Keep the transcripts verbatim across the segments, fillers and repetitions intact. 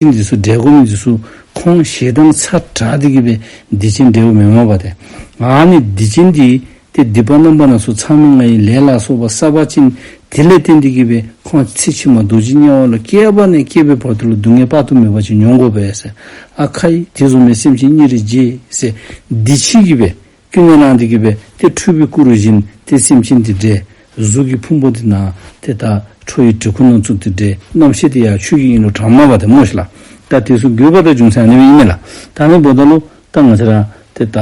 ཅན་འདི་ཚུ་བསྒྲལ་དགོ་མི་འདི་ཚུ་ཁོང་ཞེ་སྡང་ཚ་དྲགས་ཏེ་གི་སྦེ་སྡིག་ཅན་བསྒྲལཝ་མེན་མས་པ་ཏེ། ཨ་ནི་སྡིག་ཅན་འདི་ཏེ་སྡིག་པ་རྣམ་པ་སྣ་ཚོགས་མཚམས་མེད་ལྔའི་ལས་ལ་སོགས་པ་བསགས་པ་ཅིན་དེ་ལས་བརྟེན་ཏེ་གི་སྦེ་ཁོང་ཚེ་ཕྱི་མ་རྡོ་རྗེ་དམྱལ་བ་ལུ་སྐྱེ་བ་ནས་སྐྱེ་བའི་བར་དུ་ལུ་སྡུག་བསྔལ་དཔག་ཏུ་མེད་པ་ཅིག་མྱོང་དགོ་པས་ཟེར། ཨ་ཁ་ཡི་དེ་བཟུམ་མའི་སེམས་ཅན་སྙིང་རེ་རྗེ་ཟེར། འདི་ཕྱི་གི་སྦེ་ཀུན་ནས་བསླངས་ཏེ་གི་སྦེ་ཏེ་འཁྲུལ་པའི་སྐུ་རུ་བཞེངས་ཏེ་སེམས་ཅན་འདི་བསྒྲལ། གཟུགས་ཀྱི་ཕུང་པོ་འདི་ནང་ཏེ་ད་ཁྲོ་བོའི་གྲི་གུག་ནང་བཙུགས་ཏེ་བསྒྲལ། རྣམ་ཤེས་འདི་ཡང་ཆོས་ཀྱི་དབྱིངས་ལུ་དྲངམ་མས་པ་ཏེ་སྨོ་ཤིག་ལགས། ད་དེ་ཚུ་དགོས་པ་དང་རྒྱུ་མཚན་ཨ་ནི་སྦེ་ཨིན་མས་ལགས། ད་ཨ་ནི་འབདཝ་ད་ལུ་ད་ང་བཅས་ར་ཏེ་ད་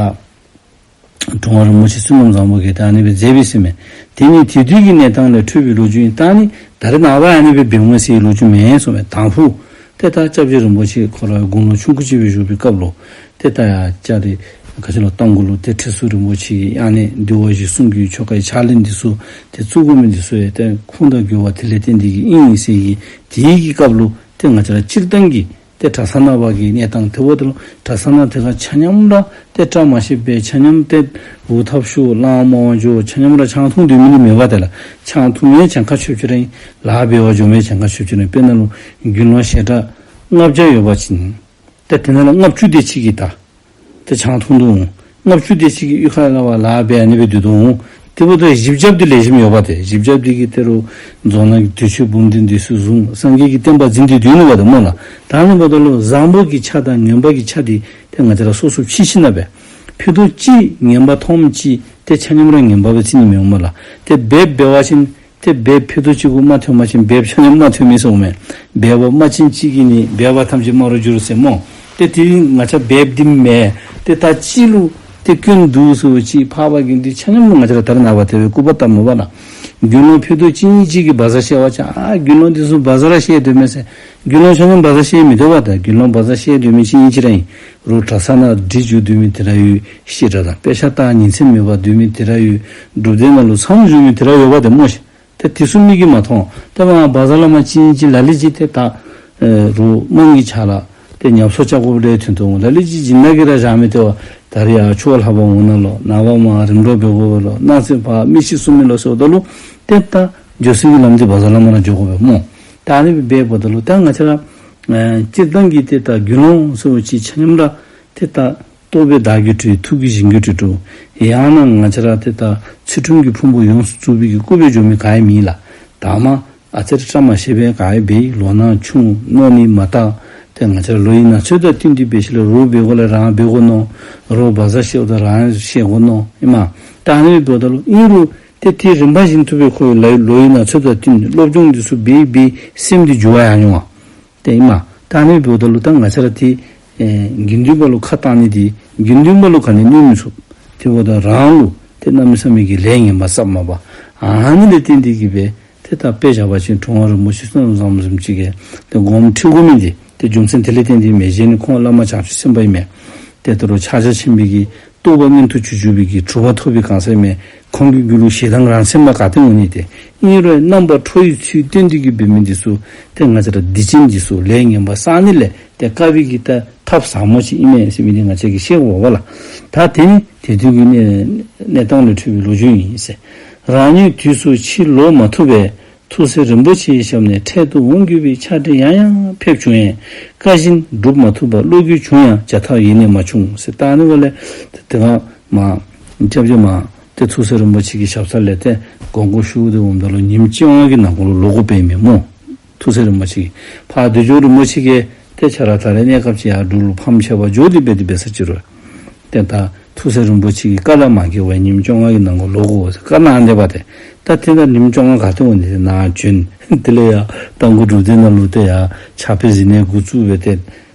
གྲུབ་དབང་རིན་པོ་ཆེ་བསོད་ནམས་བཟང་པོ་གིས་ད་ཨ་ནི་སྦེ་མཛད་པས་ཟེར་མས། དེ་ནི་དེ་དུས་ཀྱི་གནས་སྟངས་ལས་འཕྲོས་པའི་ལོ་རྒྱུས་ཨིན། ད་ཨ་ནི་ད་རེས་ནངས་པ་ཨ་ནི་སྦེ་འབདཝ་མས་ཟེར་ལོ་རྒྱུས་མེན་ཟེར་མས། དང་ཕུ་ཏེ་ད་སྐྱབས་རྗེ་རིན་པོ་ཆེ་ཁོ་ར་དགུང་ལོ་ཆུང་ཀུ་ཅིག་སྦེ་བཞུགས་པའི་སྐབས་ལུ་ཏེ་ད་ཡར་ལྕགས་རི་ག་ཅི་ལོ་རྟ་མགོ་ལུ་ཏེ་ཁྲི་ཟུར་རིན་པོ་ཆེ་གིས་ཨ་ནི་འདུལ་བ་གཞི་གསུམ་གྱི་ཆོ་གའི་ཕྱག་ལེན་འདི་ཚུ་ཏེ་བཙུགས་དགོ་མི་འདི་ཚུ་ཡང་ཏེ་ཁུངས་དང་རྒྱུ་བ་དེ་ལས་བརྟེན་ཏེ་གི་ཨིན་ཟེར་གི་དེའི་གི་སྐབས་ལུ་ཏེ་ང་བཅས་ར་སྤྱིར་བཏང་གི་ཏེ་གྲྭ་ཚང་ནང་པ་གི་གནས་སྟངས་དེ་འབདཝ་ད་ལུ་གྲྭ་ཚང་ནང་དེ་ཁར་ཆ་མཉམ་ར་ཏེ་བཀྲ་མ་ཤིས་པའི་ཆ་མཉམ་ཏེ་འུ་ཐབས་ཤོར་གླང་རྨོ་བར་འགྱོ་ཆ་མཉམ་ར་ཆང་འཐུང་སྡོད་མི་འདི་མེན་པ་ཏེ་ལགས། ཆང་འཐུང་མི་གྱངས་ཁ་ཆོད་ཆོད་ར་ཨིན། ལཱ་འབད་བར་འགྱོ་མི་གྱངས་ཁ་ཆོད་ཆོད་ར་ཨིན། དཔེར་ན་ལུ་དགེ་སློང་ཞལ་གྲངས་ལྔ་བརྒྱ་ཡོད་པ་ཅིན་ཏེ་དེ་ནང་ལུ་ལྔ་བཅུ་དེ་ཅིག་གིས་ད་ཏེ་ཆང་འཐུང་དོ་འོང་། ལྔ་བཅུ་དེ་ཅིག་གིས་གཡུས་ཁ་ལས་ཕར་ལཱ་འབད་ཨ་ནི་སྦེ་སྡོད་དོ་འོང་། དེ་འབདཝ་ད་བཞི་བརྒྱ་འདི་ལེགས་ཤོམ་ཡོད་པ་ཏེ། བཞི་བརྒྱ་འདི་གིས་ཏེ་རུང་རྫོང་ནང་གི་དུས་མཆོད་འབུམ་སྡེ་འདི་ཚུ་བཟུང་སངས་རྒྱས་ཀྱི་བསྟན་པ་འཛིན་ཏེ་སྡོད་ནུག་པ་ཏེ་སྨོ་ལགས། ད་ཨ་ནི་འབདཝ་ད་ལུ་བཟང་པོ་གི་ཆ་དང་ངན་པ་གི་ཆ་འདི་ཏེ་ང་བཅས་ར་སོ་སོ་ཕྱེ་ཞིནམ་ལས་ཕུད་རྡོག་གཅིག་ངན་པ་མཐོངམ་ཅིག་ཏེ་ཆ་མཉམ་ར་ངན་པ་སྦེ་བརྩི་ནི་མེན་སྨོ་ལགས། ཏེ་འབདཝ་འབད་བ་ཅིན་ཏེ་འབདཝ་ཕུད་རྡོག་གཅིག་གུ་རྨ་ཐོན་པ་ཅིན་འབདཝ་ཆ་མཉམ་རྨ་ཐོན་མི་ཟེརཝ་མས། འབདཝ་རྨ་ཅན་གཅིག་གིས་ནི་འབད་པ་ཐམས་ཅད་རྨ་རུ་འགྱུར་ཟེར་སྨོ། ཏེ་དེ་ང་བཅས་འབདཝ་འདི་མེན། ཏེ་ད་གཅིག་ལུ་ཏེ་སྐྱོན་འདུག་ཟེར་བ་ཅིན་ཕར་པ་གི་འདི་ཆ་མཉམ་ང་བཅས་ར་ད་རེས་ནངས་པ་དེ་སྦེ་སྐུར་པ་བཏབ་མས་པ་ལགས། དགེ་སློང་ཕུད་རྡོག་གཅིག་གཉིས་ཅིག་གིས་བཛྲ་བཤད་པ་ཅིན་ཨ་དགེ་སློང་འདི་ཚུ་བཛྲ་བཤད་སྡོད་མས་ཟེར། དགེ་སློང་ཆ་མཉམ་བཛྲ་བཤད་མི་སྡོད་པ་ཏེ། དགེ་སློང་བཛྲ་བཤད་སྡོད་མི་ཅིག་གཉིས་ཅིག་ར་ཨིན། རོགས་གྲྭ་ཚང་ནང་སྒྲིག་འཇུག་སྡོད་མི་དེ་ར་ཡོད། བཤད་གྲྭ་དང་དཔེ་ཆ་ལྟ་ཉིན་མཚན་མེད་པར་སྡོད་མི་དེ་ར་ཡོད། སྒྲུབ་སྡེ་ནང་ལུ་མཚམས་བཞུགས་མི་དེ་ར་ཡོད་པ་ཏེ་སྨོ་ཤིག། ཏེ་དེ་ཚུ་མིག་གིས་མ་མཐོང་། ཏེ་མར་བཛྲ་བླ་མ་གཅིག་གཉིས་ཅིག་ལ་ལུ་ཅིག་ཏེ་ད་ཨེ་རོགས་དམངས་ཀྱི་ཕྱག་ལཱ་ཏེ་ཉམས་གསོ་རྐྱབ་དགོཔ་ལས་ཐོན་ཐོན་འོང་། ལ་ལུ་ཅིག་སྦྱིན་བདག་གིས་ར་བཞག་མི་ཏེ་བ་ད་རེས་ཡར་ཆོས་ལྷབ་པར་འོང་ན་ལོ་ནངས་པ་མར་རིམ་གྲོ་འབད་དགོ་པས་ལོ་གནངས་ཚེ་ཕར་མི་ཤི་གསོ་མི་ལོ་ཟེརཝ་ད་ལུ་ཏེ་ད་འགྱོ་སའི་གི་ལམ་འདི་བཛྲ་བླ་མ་ནང་འགྱོ་དགོ་པས་སྨོ། ད་ཨ་ནི་སྦེ་འབདཝ་ད་ལུ་ད་ང་བཅས་ར་ཨེ་སྤྱིར་བཏང་གི་ཏེ་ད་དགེ་སློང་ཟེར་བ་ཅིན་ཆ་མཉམ་ར་ཏེ་ད་རྟོགས་པས་བདག་རྒྱུད་གྲོལ། ཐུགས་ཀྱིས་གཞན་རྒྱུད་གྲོལ་འགྲོ། ཡང་ན་ང་བཅས་ར་ཏེ་ད་ཚུལ་ཁྲིམས་ཀྱི་ཕུང་པོ་ཡོངས་སུ་རྫོགས་པའི་གི་སྐུ་སྦེ་འགྱོ་མི་ག་ཡང་མེད་ལགས། ད་མར་ཨ་ཙི་རེ་བཀྲ་མ་ཤིས་པའི་ག་ཡང་འབད་ལོ་ན་ཆུང་མནོ་ནི་མ་བཏང་། ཏེ་ང་བཅས་ར་ལོ་ཡི་ན་ཚོད་དང་བསྟུན་ཏེ་འབད་ཞིནམ་ལས་རོགས་འབད་དགོ་ལས་རང་འབད་དགོ་མནོ། རོགས་བཛྲ་བཤདཔ་ད་རང་བཤད་དགོ་མནོ་ཨིན་མས། ད་ཨ་ནི་འབདཝ་ད་ལུ་ཨིན་རུང་ཏེ་དེ་རིམ་པ་བཞིན་དུ་སྦེ་ཁོ་ལོ་ཡི་ན་ཚོད་དང་བསྟུན་སློབ་སྦྱོང་འདི་ཚུ་འབད་འབད་སེམས་འདི་འགྱུར་བ་ཡང་འོང་བ། ཏེ་ཨིན་མས། ད་ཨ་ནི་འབདཝ་ད་ལུ་ད་ང་བཅས་ར་ཏེ་ཨེ་དགེ་འདུན་པ་ལུ་ཁ་བཏང་ནི་འདི་དགེ་འདུན་པ་ལུ་ག་ནི་གནོད་མི་ཚུགས། དེ་འབདཝ་ད་རང་ལུ་ཏེ་གནམ་མེད་ས་མེད་ཀྱི་ལས་ངན་པ་བསགསཔ་མས་པ། ཨ་ནི་ལས་བརྟེན་ཏེ་གི་སྦེ་ཏེ་ད་དཔེ་བཞག་པ་ཅིན་གྲུབ་དབང་རིན་པོ་ཆེ་བསོད་ནམས་བཟང་པོ་བཟུམ་ཅིག་གིས་ཏེ་དགོངསམ་ཁྲེལ་དགོ་མི་འདི་ཏེ་རྒྱུ་མཚན་དེ་ལས་བརྟེན་ཏེ་མས། གཞན་ནི་ཁོང་བླ་མ་བྱང་ཆུབ་སེམས་དཔའ་ཨིན་མས། ཏེ་ད་རུང་ཕྱག་རྒྱ་ཆེན་པོའི་གི་རྟོགས་པ་མངོན་དུ་གྱུར་གྱུར་པའི་གི་གྲུབ་པ་ཐོབ་པའི་གང་ཟག་ཨིན་མས། ཁོང་གི་རྒྱུད་ལུ་ཞེ་སྡང་རང་མཚན་མ་ག་ཏེ་འོང་ནི་ཏེ། ཨིན་རུང་རྣམ་པར་ཁྲོ་བའི་ཚུལ་སྟོན་ཏེ་གི་འབད་མི་འདི་ཚུ་ཏེ་ང་བཅས་ར་སྡིག་ཅན་འདི་ཚུ་ལས་ངན་པ་བསག་ནི་ལས་ཏེ་བཀག་པའི་གི་ད་ཐབས་ཟབ་མོ་ཅིག་ཨིན་མས་ཟེར་མི་འདི་ང་བཅས་ཀྱིས་ཤེས་དགོ་པས་ལགས། ད་དེ་ནི་དེ་དུས་ཀྱི་གནས་གནས་སྟངས་ལས་འཕྲོས་པའི་ལོ་རྒྱུས་ཨིན་ཟེར། རང་ཉིད་དུས་སུ་ཕྱིར་ལོག་མ་ཐུབ་པས། ཐུགས་སྲས་རིན་པོ་ཆེའི་ཞབས་ནས་འཕྲལ་དུ་འོང་དགོས་པའི་ཕྱག་བྲིས་ཡང་ཡང་ཕེབས་བྱུང་ཡང་བཀའ་བཞིན་སྒྲུབ་མ་ཐུབ་པར་བློ་འགྱོད་བྱུང་ཡང་བྱ་ཐབས་ཡེ་ནས་མ་བྱུང་ཟེར། ད་ཨ་ནི་འབདཝ་ལས་ཏེ་དེ་ཁར་མར་སྐྱབས་རྗེ་མར་ཏེ་ཐུགས་སྲས་རིན་པོ་ཆེ་གི་ཞབས་ས་ལས་ཏེ་དགོངས་སྐོར་ཞུ་སྟེ་འོངམ་ད་ལུ་ཉིནམ་བཅོ་ལྔ་གི་ནང་འཁོད་ལུ་ལོག་དགོཔ་ཨིན་མས་སྨོ། ཐུགས་སྲས་རིན་པོ་ཆེ་གིས་ཕར་བདུད་འཇོམས་རིན་པོ་ཆེ་གིས་ཏེ་ཁྱོད་ར་ད་རེས་གནས་སྐབས་ཅིག་ཡར་འབྲུག་ལུ་ཕམ་བྱེད་པར་འགྱོ་སྟེ་འབད་དེ་འབད་ས་ཅིག་རུང་ཏེ་ད་ཐུགས་སྲས་རིན་པོ་ཆེ་གི་བཀའ་ལ་མ་འགལ་བར་ཉིནམ་བཅོ་ལྔ་གི་ནང་འཁོད་ལོག་དགོ་ཟེར་བཀའ་གནང་སྟེ་འབད་དེ། ད་དེ་ད་ཉིནམ་བཅོ་ལྔ་ག་ཏེ་འོང་ནི་ཏེ་ནཱ་བྱོན། དེ་ལས་ཡར་རྟ་མགོ་སྒྲུབ་སྡེ་ནང་ལུ་ཏེ་ཡར་ཕྱག་དཔེ་གཟིགས་ནི་འགོ་བཙུགས་འབད་དེ་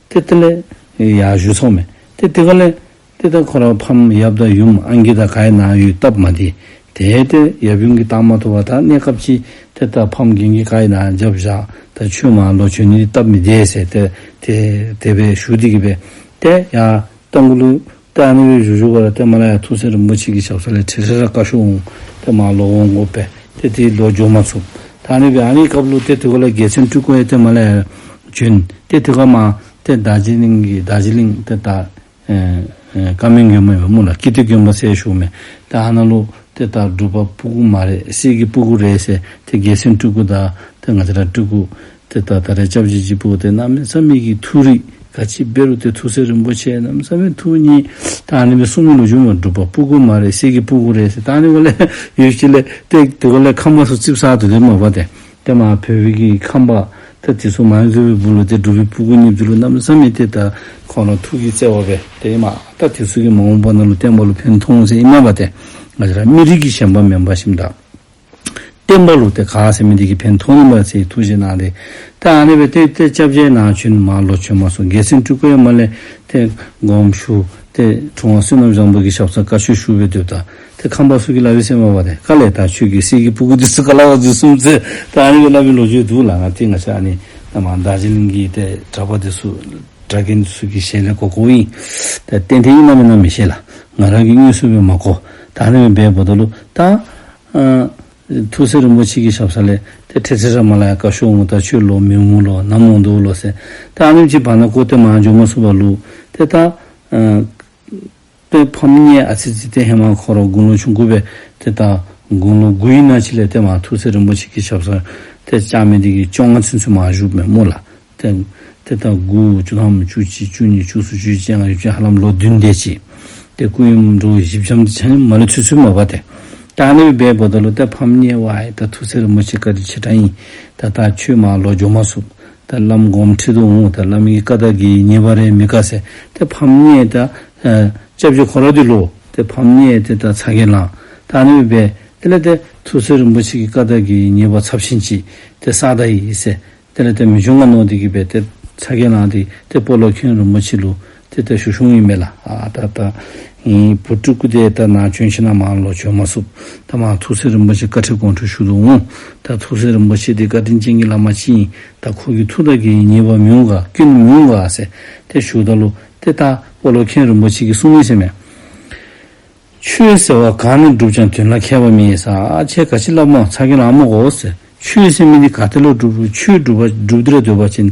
ཏེ་དེ་ལས་ཡར་བཞུགས་སོང་མས། ཏེ་དེ་ཁར་ལས་ཏེ་ད་ཁོ་ར་ཕམ་ཡབ་དང་ཡུམ་ཨང་རྒས་དང་ག་ཨིན་ན་ཡོད་སྟབས་མ་བདེ། ཏེ་ཏེ་ཡབ་ཡུམ་གྱིས་བཏང་མ་ཐུབ་པར་ད་གནས་སྐབས་ཅིག་ཏེ་ད་ཕམ་རྒན་གྱིས་ག་ཨིན་ན་རྒྱབ་བཞག། ད་ཁྱོད་མར་ལོག་བྱོན་ནི་སྟབས་མི་བདེ་ཟེར་ཏེ་ཏེ་དེ་སྦེ་ཞུ་སྟེ་གི་སྦེ་ཏེ་ཡར་རྟ་མགོ་ལུ་ཏེ་ཨ་ནི་སྦེ་བཞུགས་བཞུགས་པ་ལས་ཏེ་མར་ལས་ཡར་ཐུགས་སྲས་རིན་པོ་ཆེ་གི་ཞབས་ས་ལས་ཁྲི་ཁྲི་ར་བཀའ་ཤོག་འོང་། ཏེ་མར་ལོག་འོང་དགོ་པས། ཏེ་དེ་ལོག་འགྱོ་མ་ཚུགས། ད་ཨ་ནི་སྦེ་ཨ་ནི་སྐབས་ལུ་ཏེ་དེ་ཁར་ལས་རྒྱལ་མཚན་སྤྲུལ་སྐུ་ཡང་ཏེ་མར་ལས་ཡར་བྱོན། ཏེ་དེ་ཁར་མར་ཏེ་རྡོ་རྗེ་གླིང་གི་རྡོ་རྗེ་གླིང་ཏེ་ད་ཨེ་ཨེ་བཀའ་མོལ་མགོན་པོ་ཡོད་སྨོ་ལགས། ཀིརྟི་མགོན་པོ་ཟེར་ཞུཝ་མས། ཏེ་ཨ་ནཱ་ལུ་ཏེ་ད་སྒྲུབ་པ་སྤུ་གུ་མ་རེད་གསེར་གྱི་སྤུ་གུ་རེད་ཟེར་ཏེ་རྒྱལ་མཚན་སྤྲུལ་སྐུ་དང་ཏེ་ང་བཅས་ར་སྤྲུལ་སྐུ་ ཏེ་ད་ད་རེས་སྐྱབས་རྗེ་སྐྱིད་པོ་ཏེ་གནམ་མེད་ས་མེད་ཀྱི་ཐུགས་རིག་ག་ཅི་འབད་རུང་ཏེ་ཐུགས་སྲས་རིན་པོ་ཆེ་གནམ་མེད་ས་མེད་ཐུགས་མཉེས། ད་ཨ་ནི་སྦེ་གསུང་མི་ལོ་རྒྱུས་མ་འདུག་པ། སྤུ་གུ་མ་རེད་ཟེར་གི་སྤུ་གུ་རེད་ཟེར། ད་ཨ་ནི་འོག་ལས་ཡུལ་གཅིག་ལས་ཏེ་དེ་འོག་ལས་ཁམས་པ་ཚུ་རྩིགཔ་ཟ་སྡོད་དེ་མ་པ་ཏེ། ཏེ་མར་བོད་པའི་གི་ཁམས་པ་ཏེ་དེ་ཚུ་མང་ཚུ་སྦེ་འབུལ་ལོ། ཏེ་འབྲུག་པའི་སྤུ་གུ་གཉིས་འདི་ལུ་གནམ་མེད་ས་མེད་ཏེ་ད་ཁོང་ར་ཐུགས་ཀྱི་བརྩེ་བ་སྦེ་ཏེ་ཨིན་མས། ད་དེ་ཚུ་གིས་མ་འོངས་པ་ནང་ལུ་བསྟན་པ་ལུ་ཕན་ཐོགས་འོང་ཟེར་ཨིན་མས་པ་ཏེ། ང་བཅས་ར་མི་རིགས་ཀྱི་ཞེན་པ་མེན་པ་ཞིནམ་ད་བསྟན་པ་ལུ་ཏེ་ག་ཟེར་མི་འདི་གིས་ཕན་ཐོགས་ནི་མས་ཟེར་ཐུགས་བཞེད་གནང་སྟེ། ད་ཨ་ནི་སྦེ་ཏེ་ཏེ་སྐྱབས་རྗེ་ནཱ་བྱོན་མར་ལོག་བྱོན་མ་ཚུགས། རྒྱལ་མཚན་སྤྲུལ་སྐུ་ཡང་མར་ལས་ཏེ་དགོངསམ་ཞུ། ཏེ་དྲུང་པ་བསོད་ནམས་བཟང་པོ་གི་ཞབས་སར་བཀའ་ཆོས་ཞུ་སྦེ་སྡོདཔ་ད་ཏེ་ཁམས་པ་ཚུ་གིས་སླབ་ཡི་ཟེར་མས་པ་ཏེ། ག་ལས་ད་ཁྱོད་ཀྱི་སྲས་ཀྱི་སྤུ་གུ་འདི་ཚུ་ག་ལས་བ་འཛུལ་སོང་ཟེར། ད་ཨ་ནི་སྦེ་སླབ་པའི་ལོ་རྒྱུས་འདུག་ལགས། ང་ཏེ་ང་བཅས་ཨ་ནི་ད་མར་དར་ཇི་ལིང་གི་ཏེ་གྲྭ་པ་འདི་ཚུ་གྲྭ་རྒན་འདི་ཚུ་གི་ཞལ་ལས་གོ་གོཝ་ཨིན། ད་ཏན་ཏན་ཨིན་ན་མེན་ན་མི་ཤེས་ལགས། ང་ར་གིས་དངོས་སུ་སྦེ་མ་གོ། ད་ཨ་ནི་སྦེ་འབདཝ་ད་ལུ་ད་ཨ་ཐུགས་སྲས་རིན་པོ་ཆེ་གི་ཞབས་ས་ལས་ཏེ་ཁྲི་ཚེ་རབས་མར་ལས་ཡར་བཀའ་ཤོག་འོང་། ད་ཁྱོད་ལོག་མི་འོང་ལོ་ནམ་འོང་དོ་ལོ་ཟེར། ད་ཨ་ནེམ་ཅིག་བར་ན་གོ་སྟེ་མར་འགྱོ་མ་ཚུགས་པ་ལུ་ཏེ་ད་ཨ་ཏེ་ཕམ་མཉེས་ཨ་ཙི་ཙི་ཏེ་ཧེ་མ་ཁོ་ར་དགུང་ལོ་ཆུང་ཀུ་སྦེ་ཏེ་ད་དགུང་ལོ་དགུའི་ནང་ཅིག་ལས་ཏེ་མར་ཐུགས་སྲས་རིན་པོ་ཆེ་གི་ཞབས་སར་ཏེ་བཅར་མི་འདི་གིས་བཅོ་ལྔ་ཚུན་ཚོད་མར་བཞུགས་མས་སྨོ་ལགས། ཏེ་ཏེ་ད་དགུ་བཅུ་ཐམ་བཅུ་གཅིག་བཅུ་གཉིས་བཅུ་གསུམ་བཅུ་བཞི་བཅོ་ལྔ་བཅུ་བཅུ་ཧ་ལམ་ལོ་བདུན་དེ་ཅིག་ཏེ་སྐུ་ཡོན་འགྲོ་བཞི་བཅུ་ཙམ་ཅིག་ཆ་མཉམ་མ་ལུས་ཚུད་ཚུད་མས་པ་ཏེ། ད་ཨ་ནི་སྦེ་འབདཝ་ད་ལུ་ཏེ་ཕམ་མཉེས་པ་ཨེ་ད་ཐུགས་སྲས་རིན་པོ་ཆེ་བཀའ་དྲིན་ཆེ་དྲགས་ཨིན། ད་ད་ཁྱོད་མར་ལོག་འགྱོ་མ་ཚུགས། ད་བླམ་དགོངསམ་ཁྲེལ་དུ་འོང་། ད་བླ་མའི་བཀའ་དང་འགལ་ཉེས་པ་རེ་མི་དགའ་ཟེར། ཏེ་ཕམ་མཉེས་ད་ཨ་སྐྱབས་རྗེ་ཁོ་ར་འདི་ལུ་ཏེ་ཕམ་མཉེས་ཏེ་ད་ཚ་གྱང་ལང་། ད་ཨ་ནི་སྦེ་དེ་ལས་ཏེ་ཐུགས་སྲས་རིན་པོ་ཆེ་གི་བཀའ་དང་འགལ་ཉེས་པ་ཚབས་ཆེན་ཅིག་ཏེ་བསགས་ད་ཡི་ཟེར། དེ་ལས་ཏེ་མི་འགྱོ་ང་མནོ་སྟེ་གིས་སྦེ་ཏེ་ཚ་གྱང་ལངས་ཏེ་ཏེ་སྤོ་ལོ་མཁན་རིན་པོ་ཆེ་ལུ་ཏེ་ད་ཞུ་ཞུཝ་ཨིན་མས་ལགས། ཨ་ད་ད་ཨེ་བུ་སྤྲུལ་སྐུ་དེ་ད་ནཱ་བྱོན་ཞིནམ་མར་ལོག་བྱོན་མ་ཚུགས། ད་མར་ཐུགས་སྲས་རིན་པོ་ཆེ་བཀའ་ཁྲིད་དགོངས་ཁྲེལ་ཞུ་དོ་འོང་། ད་ཐུགས་སྲས་རིན་པོ་ཆེ་འདི་བཀའ་དྲིན་ཅན་གྱི་བླ་མ་ཅིག་ཨིན། ད་ཁོ་གི་ཐུགས་དང་འགལ་ཉེས་པ་མི་འོང་ག་སྐྱོན་མི་འོང་ག་ཟེར་ཏེ་ཞུཝ་ད་ལུ་ཏེ་ད་སྤོ་ལོ་མཁན་རིན་པོ་ཆེ་གིས་གསུངས་ཡི་ཟེར་མས། ཆོས་ཟེར་བ་གང་ནས་བསྒྲུབས་ཀྱང་དོན་ལ་མཁས་པ་མེད་ཟེར། ཨ་ཁྱོད་ག་ཅི་སླབ་སྨོ། ཚ་གྱང་ལང་མི་དགོ་ཟེར། ཆོས་ཟེར་མི་འདི་ག་ཏེ་ལུ་བསྒྲུབ་རུང་ཆོས་སྒྲུབ་པ་སྒྲུབ་སྟེ་ར་སྡོད་པ་ཅིན་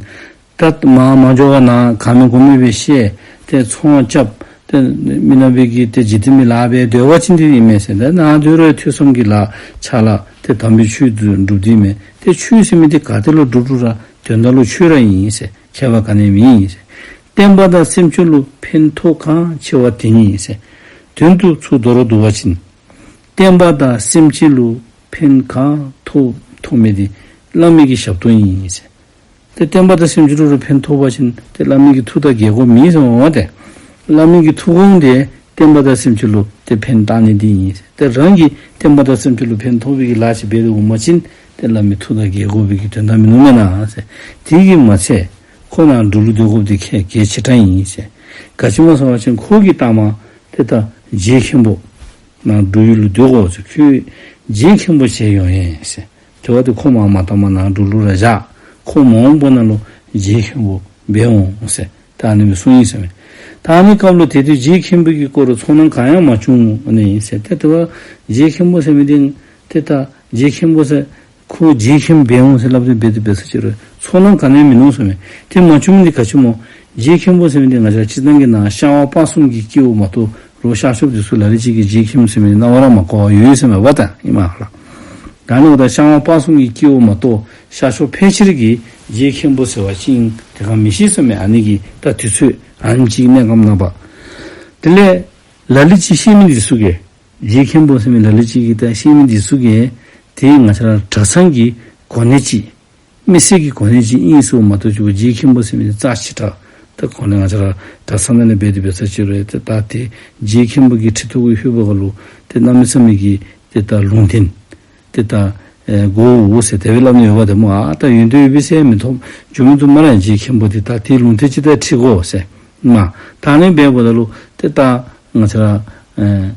ད་མར་མ་འགྱོ་བར་ནཱ་ག་མེད་གོ་མེད་སྦེ་བཤད་དེ་ཚོང་རྐྱབ་དེ་མི་ནག་པའི་གི་དེ་འཇིག་རྟེན་མི་ལཱ་འབད་སྡོད་པ་ཅིན་དེ་ཨིན་མས་ཟེར། ད་ནཱ་སྡོད་རུང་ཐོས་བསམ་གྱི་ལཱ་ཕྱག་ལཱ་དེ་དམ་པའི་ཆོས་སྒྲུབ་སྟེ་ཨིན་མས། དེ་ཆོས་ཟེར་མི་འདི་ག་ཏེ་ལུ་བསྒྲུབ་རུང་ར་དོན་དག་ལུ་ཆོས་ར་ཨིན་ཟེར། ཁྱད་པར་ག་ནི་མེད་ཟེར། བསྟན་པ་དང་སེམས་ཅན་ལུ་ཕན་ཐོགས་གང་ཆེ་བ་དེ་ཉིད་ཟེར། དོན་དུ་ཚུར་མདོར་བསྡུ་བ་ཅིན་བསྟན་པ་དང་སེམས་ཅན་ལུ་ཕན་གང་ཐོགས་ཐོགས་མི་འདི་བླ་མའི་གི་ཞབས་ཏོག་ཨིན་ཟེར། ཏེ་བསྟན་པ་དང་སེམས་ཅན་ལུ་ཕན་ཐོགས་པ་ཅིན་ཏེ་བླ་མའི་གི་ཐུགས་དང་འགལ་དགོཔ་མེད་ཟེར་མས་པ་ཏེ། བླ་མའི་གི་ཐུགས་དགོངས་དེ་བསྟན་པ་དང་སེམས་ཅན་ལུ་ཏེ་ཕན་བཏགས་ནི་འདི་ཨིན་ཟེར། ཏེ་རང་གིས་བསྟན་པ་དང་སེམས་ཅན་ལུ་ཕན་ཐོགས་པའི་གི་ལཱ་ཅིག་འབད་དེ་འོང་པ་ཅིན་ཏེ་བླ་མའི་ཐུགས་དང་འགལ་དགོ་པའི་གི་དོན་དག་མིན་ནུག་མེན་ན་ཟེར། དེ་གིས་མ་ཚད་ཁོ་ནཱ་འབྲུག་ལུ་སྡོད་དགོཔ་འདི་ཁག་གལ་ཆེ་དྲགས་ཨིན་ཟེར། ག་ཅི་སྨོ་ཟེར་བ་ཅིན་ཁོ་གི་ལྟག་མ་ཏེ་ད་རྗེ་མཁན་པོ་ནཱ་འབྲུག་ཡུལ་ལུ་སྡོད་དགོ་ཟེར། ཁོ་རྗེ་མཁན་པོ་བྱོན་ཡོང་ཡི་ཟེར། དེ་འབདཝ་ད་ཁོ་མར་མ་ལྟག་མ་ནཱ་འབྲུག་ལུ་ར་བཞག། ཁོ་མ་འོངས་པ་ནང་ལུ་རྗེ་མཁན་པོ་འབད་འོང་ཟེར། ད་ཨ་ནི་སྦེ་གསུངས་ཡི་ཟེར་མས། ད་ཨ་ནི་སྐབས་ལུ་དེ་དུས་རྗེ་མཁན་པོ་གི་སྐོར་ལུ་ཚོར་སྣང་གང་ཡང་མ་བྱུང་ནི་ཨིན་ཟེར། ཏེ་དེ་བ་རྗེ་མཁན་པོ་ཟེར་མི་འདི་ཏེ་ད་རྗེ་མཁན་པོ་ཟེར་ཁོ་རྗེ་མཁན་པོ་འབད་འོང་ཟེར་སླབ་སྟེ་འབད་དེ་འབད་ས་ཅིག་རུང་ཚོར་སྣང་ག་ནི་ཡང་མིན་ནུག་ཟེར་མས། དེ་མ་བྱུང་མི་འདི་ག་ཅི་སྨོ། རྗེ་མཁན་པོ་ཟེར་མི་འདི་ང་བཅས་སྤྱིར་བཏང་གི་ནང་ཤར་ཝང་སྤ་གསུམ་གྱི་སྐྱེ་བོ་མ་གཏོགས་རོགས་ཤར་ཕྱོགས་འདི་ཚུ་ལ་ལུ་ཅིག་གིས་རྗེ་མཁན་པོ་ཟེར་མི་འདི་རྣ་བར་མ་གོ་བར་ཡོད་ཟེར་མས་པ་ད་ཨིན་མས་ལགས། ད་ཨ་ནི་འབདཝ་ད་ཤར་ཝང་སྤ་གསུམ་གྱི་སྐྱེ་བོ་མ་གཏོགས་ཤར་ཕྱོགས་ཕལ་ཆེར་གྱིས་རྗེ་མཁན་པོ་ཟེར་བ་ཅིན་དེ་སྒང་མི་ཤེས་ཟེར་མས། ཨ་ནི་གི་ད་དུས་ཚོད་ཨ་ནེམ་ཅིག་གནས་སྐབས་ནང་པ། དེ་ལས་ལ་ལུ་ཅིག་ཤེས་མི་འདི་ཚུ་གིས་རྗེ་མཁན་པོ་ཟེར་མི་ལ་ལུ་ཅིག་གིས་ད་ཤེས་མི་འདི་ཚུ་གིས་དེ་ང་བཅས་ར་གྲྭ་ཚང་གི་གོ་གནས་ཅིག་མི་སེར་གྱི་གོ་གནས་ཅིག་ཨིན་ཟེར་མ་གཏོགས་ཅིག་རྗེ་མཁན་པོ་ཟེར་མི་འདི་རྩ་ཆེ་དྲགས་ད་གོ་གནས་ང་བཅས་ར་གྲྭ་ཚང་ནང་ལས་འབད་དེ་འབད་ས་ཅིག་རུང་ཏེ་ད་དེ་རྗེ་མཁན་པོ་གི་ཁྲི་ཐོག་གི་ཧུད་པ་ག་ལུ་ཏེ་གནམ་མེད་ས་མེད་ཀྱི་ཏེ་ད་ལུང་བསྟན་ཏེ་ད་ཨེ་དགོ་འོང་ཟེར་དེ་སྦེ་སླབ་ནི་ཡོདཔ་ད་སྨོ། ཨ་ད་ཡོན་ཏན་ཡོད་པས་ཟེར་མི་ཐོབ་འགྱོ་མི་ཐོབ་སྨ་རེ། རྗེ་མཁན་པོ་འདི་ད་དེ་ལུང་བསྟན་ཅིག་ད་ཁྲིད་དགོ་ཟེར་མས། ད་ཨ་ནི་འབདཝ་ད་ལུ་ཏེ་ད་ང་བཅས་ར་ཨེ་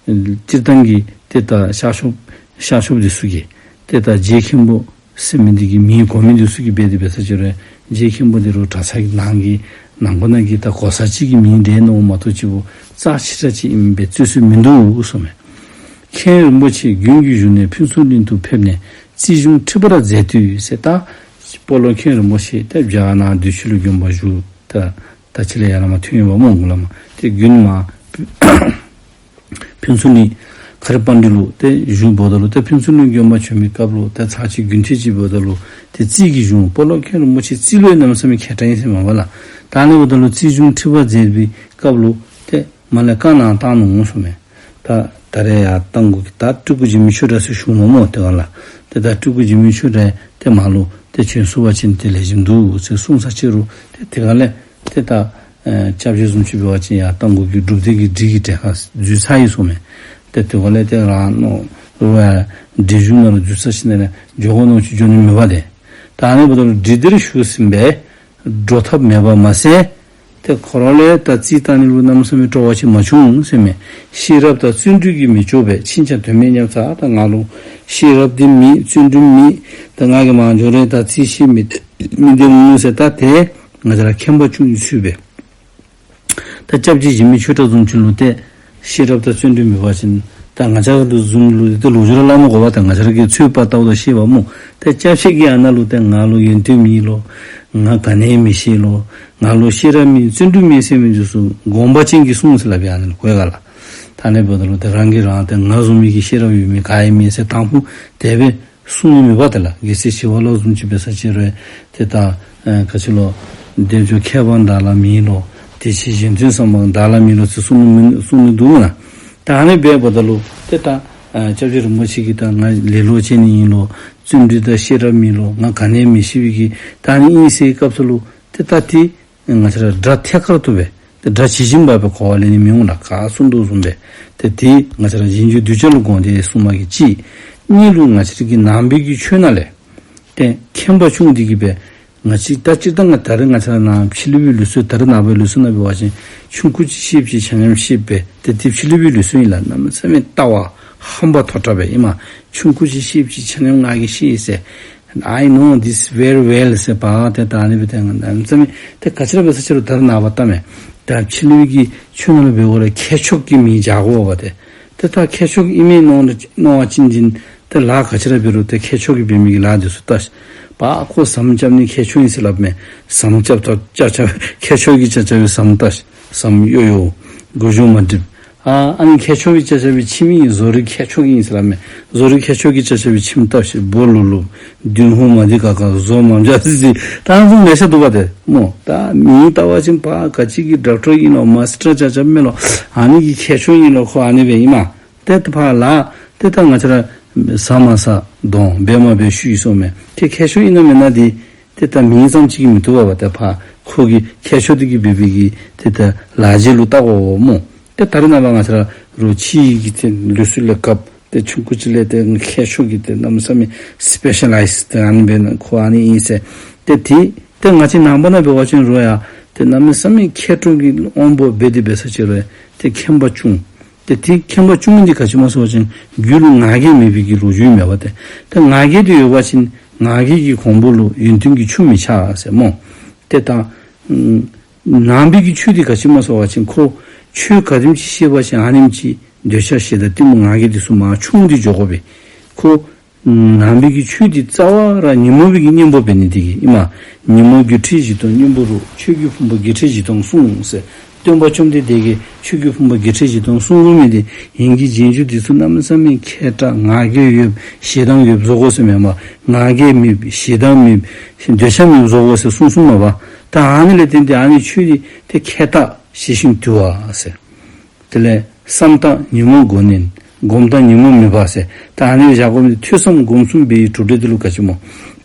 སྤྱིར་བཏང་གི་ཏེ་ད་ཤར་ཕྱོགས་ཤར་ཕྱོགས་འདི་ཚུ་གིས་ཏེ་ད་རྗེ་མཁན་པོ་ཟེར་མི་འདི་གི་མིང་གོ་མི་འདི་ཚུ་གིས་འབད་དེ་འབད་ས་ཅིག་རུང་རྗེ་མཁན་པོ་འདི་རུང་གྲྭ་ཚང་གི་ནང་གི་ནང་པ་ནང་གི་ད་གོ་ས་ཅིག་གི་མིང་འདྲ་མནོཝ་མ་གཏོགས་ཅིག་པོ་རྩ་ཆེ་དྲགས་ཅིག་ཨིནམ་སྦེ་བརྩི་སྲོལ་མིན་འདུག་གསུངས་མས། མཁན་རིན་པོ་ཆེ་དགུན་གྱི་བཞུགས་གནས་ཕུན་ཚོགས་གླིང་དུ་ཕེབས་ནས་རྩིས་གཞུང་ཁྲིད་པར་མཛད་དུས་ཟེར། ད་སྤོ་ལོ་མཁན་རིན་པོ་ཆེ་ད་བྱ་ནང་བདེ་ཆོས་ལུ་དགོན་པ་བཞུགས། ད་ད་ཅི་ལས་ཡར་ལས་མར་ཐོན་ཡོདཔ་སྨོ་གུ་ལས་མར། ཏེ་དགུན་མར་ཕུན་ཚོགས་གླིང་ མཁར་དཔལ་འབྲི་ལུ་ཏེ་བཞུགསཔ་ད་ལུ་ཏེ་ཕུན་ཚོགས་གླིང་དགོན་པ་བྱོན་པའི་སྐབས་ལུ་ཏེ་ཚར་གཅིག་དགུན་ཐེངས་ཅིག་འབདཝ་ད་ལུ་ཏེ་རྩིས་ཀྱི་གཞུང་སྤོ་ལོ་མཁན་རིན་པོ་ཆེ་རྩིས་ལུ་གནམ་མེད་ས་མེད་མཁས་དྲགས་ཨིན་ཟེར་མས་པ་ལགས། ད་ཨ་ནི་འབདཝ་ད་ལུ་རྩིས་གཞུང་ཁྲིད་པར་མཛད་པའི་སྐབས་ལུ་ཏེ་མར་ལས་བཀའ་གནང་བཏང་ནུག་གསུངས་མས། ད་ད་རེས་ཡར་རྟ་མགོ་གི་ད་སྤྲུལ་སྐུ་འཇིགས་མེད་ཆོས་གྲགས་ཟེར་ཞུཝ་སྨོ་སྨོ་དེ་སྒང་ལགས། ཏེ་ད་སྤྲུལ་སྐུ་འཇིགས་མེད་ཆོས་གྲགས་ཏེ་མར་ལུ་ཏེ་བྱོན་ཚུགས་པ་ཅིན་ཏེ་ལེགས་ཤོམ་འདུག་ཟེར་གསུངས་ས་ཅིག་རུང་ཏེ་དེ་སྒང་ལས་ཏེ་ད་ཨེ་སྐྱབས་རྗེ་བཟུམ་ཅིག་འབད་བ་ཅིན་ཡར་རྟ་མགོ་གི་སྒྲུབ་སྡེ་གི་སྒྲིག་གི་གྲལ་ཁར་འཛུལ་ཚར་ཡི་གསུངས་མས། ཏེ་དེ་སྒང་ལས་ཏེ་རང་ནོར་རུ་ཡར་སྒྲིག་གཞུང་ནང་ལུ་འཛུལ་ཚར་ཞིནམ་ལས་འགྱོ་དགོ་མནོ་ཅིག་འགྱོ་ནི་མེད་པ་ཏེ། ད་ཨ་ནི་འབདཝ་ད་ལུ་སྒྲིག་སྡེར་ཞུགས་ཟིན་པས། འགྲོ་ཐབས་མེད་པ་མ་ཟད། ཏེ་ཁོ་ར་ལས་ད་རྩིས་བལྟ་ནི་ལུ་གནམ་མེད་ས་མེད་སྤྲོ་བ་ཅིག་མ་བྱུང་ཟེར་མས། ཤེས་རབ་དང་བརྩོན་འགྲུས་ཀྱིས་མི་ལྕོགས་པས། ཕྱིན་ཆད་དོན་མེད་སྙམ་ཚར། ད་ང་ལུ་ཤེས་རབ་འདི་མེད། བརྩོན་འགྲུས་མེད། ད་ང་གིས་མ་འགྱོ་རུང་ད་རྩིས་ཤེས་མི་མི་བདེ་འོང་ཟེར། ད་ཏེ་ང་བཅས་ར་མཁྱེན་པ་ཆུང་ཡི་ཚུལ་སྦེ། ད་སྐྱབས་རྗེ་འཇིགས་མེད་ཆོས་གྲགས་བཟུམ་ཅིག་ལུ་ཏེ་ཤེས་རབ་དང་བརྩོན་འགྲུས་མེད་པ་ཅིན་ད་ང་བཅས་ར་བཟུམ་ལུ་ཏེ་ལོ་རྒྱུས་ར་སླབ་མི་དགོ་པས། ད་ང་བཅས་ར་གིས་ཚོད་དཔག་བལྟཝ་ད་ཤེས་པས་སྨོ། ཏེ་སྐྱབས་རྗེ་གིས་ཨ་ནཱ་ལུ་ཏེ་ང་ལུ་ཡོན་ཏན་མེད་ལོ། ང་ག་ནི་མི་ཤེས་ལོ། ང་ལུ་ཤེས་རབ་མེད་བརྩོན་འགྲུས་མེད་ཟེར་མི་འདི་ཚུ་དགོངས་པ་ཅན་གྱིས་གསུངས་ཟེར་སླབ་ཨིན་ཨ་ནཱ་ལུ་གོ་ཡི་ག་ལགས། ད་ཨ་ནི་འབདཝ་ད་ལུ་ཏེ་རང་གིས་རང་ཏེ་ང་བཟུམ་མའི་གི་ཤེས་རབ་ཡོད་མི་ག་ཡང་མེད་ཟེར་དང་ཕུ་དེ་སྦེ་གསུང་ནི་མེད་པ་ཏེ་ལགས། རྒྱལ་སྲས་ཞི་བ་ལྷ་བཟུམ་ཅིག་འབད་ས་ཅིག་རུང་ཏེ་ད་ཨེ་ག་ཅི་ལོ། བཟླས་བརྗོད་མཁས་པ་བདག་ལ་མེད་ལོ། དེ་ཕྱིར་གཞན་དོན་བསམ་པ་བདག་ལ་མེད་ལོ་ཟེར་གསུང་ནི་མི་གསུང་ནི་འདུག་ན། ད་ཨ་ནི་འབདཝ་ད་ལུ་ཏེ་ད་ཨེ་སྐྱབས་རྗེ་རིན་པོ་ཆེ་གིས་ད་ང་ལེ་ལོ་ཅན་ཨིན་ལོ། བརྩོན་འགྲུས་དང་ཤེས་རབ་མེད་ལོ། ང་ག་ནི་མི་ཤེས་པའི་གི་ད་ཨ་ནི་ཨིན་ཟེར་སྐབས་སུ་ལུ་ཏེ་ད་ཏེ་ང་བཅས་ར་དགྲ་ཐད་ཀར་དུ་སྦེ་ཏེ་དགྲ་ཇི་བཞིན་པ་སྦེ་གོ་བ་ལེན་ནི་མི་འོང་ལགས། ག་གསུངས་དོ་བཟུམ་སྦེ། ཏེ་དེ་ང་བཅས་ར་རྗེས་འཇུག་གདུལ་བྱ་ལུ་དགོངས་ཏེ་གསུངས་མི་གི་གཅིག། གཉིས་ལུ་ང་བཅས་ར་གི་ནང་པའི་གི་ཆོས་ནང་ལས་ཏེ་མཁྱེན་པ་ཆུང་འདི་གིས་སྦེ་ང་བཅས་ད་སྤྱིར་བཏང་ང་ད་རེས་ང་བཅས་ར་ནང་ཕྱི་གླིང་པའི་ལུགས་སྲོལ་ད་རེས་ནངས་པའི་ལུགས་སྲོལ་ནང་འབད་བ་ཅིན་ཆུང་ཀུ་ཅིག་ཤེསཔ་ཅིག་ཆ་མཉམ་ཤེསཔ་སྦེ་ཏེ་དེ་ཕྱི་གླིང་པའི་ལུགས་སྲོལ་ཨིན་ལགས། གནམ་མེད་ས་མེད་ལྟ་བ་ཧམ་པ་མཐོ་དྲགས་སྦེ་ཨིན་མས། ཆུང་ཀུ་ཅིག་ཤེསཔ་ཅིག་ཆ་མཉམ་ང་གིས་ཤེས་ཟེར། I know this very well ཟེར་པ་ཏེ་ད་ཨ་ནི་སྦེ་ཏེ་ང་གནམ་མེད་ས་མེད་ཏེ་ག་ཅི་ར་འབད་ས་ཅིག་རུང་ད་རེས་ནངས་པ་ལྟ་མས། ད་ཕྱི་གླིང་གི་ཆོས་ནང་ལུ་འབད་དགོ་རུང་མཁས་མཆོག་གི་མིང་བཞག་དགོ་པས་ཏེ། ཏེ་ད་མཁས་མཆོག་ཨིན་མས་མནོ་མནོ་བ་ཅིན་ཅིན་ཏེ་ལཱ་ག་ཅི་ར་འབད་རུང་ཏེ་མཁས་མཆོག་གིས་འབད་མི་གི་ལཱ་འདི་ཚུ་ལྟ་ཤིག། པ་ཁོ་ཟམ་རྐྱབ་ནི་མཁས་མཆོག་ཨིན་ཟེར་སླབ་མས། ཟམ་རྐྱབ་ད་རྐྱབ་རྐྱབ་མཁས་མཆོག་གིས་རྐྱབ་རྐྱབ་པའི་ཟམ་ལྟ་ཤིག། ཟམ་གཡོ་གཡོ་སྒོ་ཞུང་མ་འགྲིགཔ། ཨ་ཨ་ནི་མཁས་མཆོག་གིས་རྐྱབ་རྐྱབ་པའི་ཁྱིམ་ཨིན། བཟོ་རིག་མཁས་མཆོག་ཨིན་ཟེར་སླབ་མས། བཟོ་རིག་མཁས་མཆོག་གིས་རྐྱབ་རྐྱབ་པའི་ཁྱིམ་ལྟ་ཤིག། སྦོ་ལུག་ལུག། བདུན་ཧུ་མ་འདི་ག་ག་བཟོ་མ་འཇའ་ཟི་ཟི། ད་ཨ་ནི་བཟུམ་ལེ་ཤ་འདུག་པ་ཏེ་སྨོ། ད་མིང་བཏགས་པ་ཅིན་པ་ག་ཅི་གི་ཌོག་ཊར་ཨིན་ལོ། མཱས་ཊར་རྐྱབ་རྐྱབ་མས་ལོ། ཨ་ནི་གི་མཁས་མཆོག་ཨིན་ལོ། ཁོ་ཨ་ནི་སྦེ་ཨིན་མས། ཏེ་ད་ཕར་ལཱ་ཏེ་ད་ང་བཅས་ར་ཟ་མ་ཟ་དོང་འབད་མ་འབད་ཤུལ་ཨིན་གསུངས་མས། ཏེ་མཁས་མཆོག་ཨིན་ན་མེན་ན་འདི་ཏེ་ད་མིང་ཙམ་ཅིག་གིས་མི་བཏུབ་པས། ཏེ་ཕར་ཁོ་གི་མཁས་མཆོག་འདི་གིས་འབད་བའི་གི་ཏེ་ད་ལཱ་གཞི་ལུ་བལྟ་དགོ་པས་སྨོ། ཏེ་ད་རེས་ནངས་པ་ང་བཅས་ར་རུང་ཕྱི་གི་ཏེ་ལུགས་སྲོལ་ལས་བཀག་སྦེ་ཏེ་ཆུང་ཀུ་ཅིག་ལས་ཏེ་མཁས་མཆོག་གི་ཏེ་གནམ་མེད་ས་མེད་སི་པེ་ཤ་ལའིཛ་ཏེ་ཨ་ནི་འབད་ན་ཁོ་ཨ་ནི་ཨིན་ཟེར། ཏེ་དེ་ཏེ་ང་བཅས་ནང་པ་ནང་འབད་བ་ཅིན་རུང་ཡང་ཏེ་གནམ་མེད་ས་མེད་མཁས་གྲུབ་ཀྱི་དབང་པོ་འབད་དེ་འབད་ས་ཅིག་རུང་ཏེ་མཁྱེན་པ་ཆུང་། ཏེ་དེ་མཁྱེན་པ་ཆུང་འདི་ག་ཅི་སྨོ་ཟེར་བ་ཅིན་རྒྱུད་ལུ་ང་རྒྱལ་མེད་པའི་གི་ལོ་རྒྱུས་མེད་པ་ཏེ། ཏེ་ང་རྒྱལ་འདི་ཡོད་པ་ཅིན་ང་རྒྱལ་གྱི་གོང་བུ་ལུ་ཡོན་ཏན་གྱི་ཆུ་མི་ཆགས་ཟེར་སྨོ། ཏེ་ད་ཨམ་ནང་པའི་གི་ཆོས་འདི་ག་ཅི་སྨོ་ཟེར་བ་ཅིན་ཁོ་ཆོས་ག་དེམ་ཅིག་བཤད་པ་ཅིན་ཨ་ནེམ་ཅིག་འདོད་ཆགས་ཞེ་སྡང་གཏི་མུག་ང་རྒྱལ་འདི་ཚུ་མར་ཆུང་སྟེ་འགྱོ་དགོ་པས། ཁོ་ནང་པའི་གི་ཆོས་འདི་རྩ་བ་ར་ཉོན་མོངས་པའི་གི་གཉེན་པོ་འབད་ནི་འདི་གིས་ཨིན་མས། ཉོན་མོངས་རྒྱུ་འབྲས་བཞི་སྟོང་གཉེན་པོ་རུ། ཆོས་ཀྱི་ཕུང་པོ་བརྒྱད་ཁྲི་བཞི་སྟོང་གསུངས་ཟེར། སྟོན་པ་བཅོམ་ལྡན་འདས་ཀྱིས་ཆོས་ཀྱི་ཕུང་པོ་བརྒྱད་ཁྲི་བཞི་སྟོང་གསུང་དགོ་མི་འདི་ངེ་གི་རྗེས་འཇུག་འདི་ཚུ་གནམ་མེད་ས་མེད་མཁས་དྲགས་ང་རྒྱལ་ཡོདཔ་ཞེ་སྡང་ཡོདཔ་བཟོ་དགོ་ཟེར་མེན་པར་ང་རྒྱལ་མེདཔ་ཞེ་སྡང་མེདཔ་འདོད་ཆགས་མེདཔ་བཟོ་དགོ་ཟེར་གསུངས་གསུངསམ་མས་པ། ད་ཨ་ནི་ལས་བརྟེན་ཏེ་ཨ་ནི་ཆོས་འདི་ཏེ་མཁས་དྲགས་ཞི་ཞིང་དུལ་བ་ཟེར། དེ་ལས་བསམ་དང་ཉོན་མོངས་མགོ་གནོན། སྒོམ་དང་ཉོན་མོངས་མེད་པ་ཟེར། ད་ཨ་ནི་བཞག་དགོ་མི་འདི་ཐོས་བསམ་སྒོམ་གསུམ་པའི་གྲུབ་འབྲས་འདི་ལུ་ག་ཅི་སྨོ།